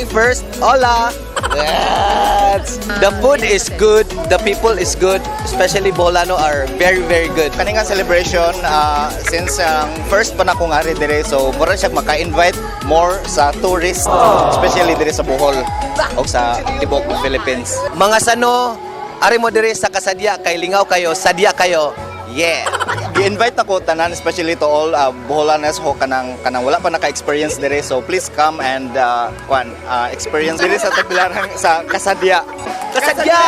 first, hola! Yes! The food is good, the people is good, especially Boholano are very, very good. Kani nga celebration, since ang first pa na kong ari dire, so mura siya maka-invite more sa tourist, especially dire sa Bohol o sa tibok Philippines. Mga sano, ari mo diri sa Kasadya, kay lingaw kayo, sadya kayo. Yeah! Gi-invite ako tanan, especially to all Boholanes ho kanang wala pa naka-experience dire, so please come and kwan experience dire sa Tagbilaran, sa Kasadya. Kasadya!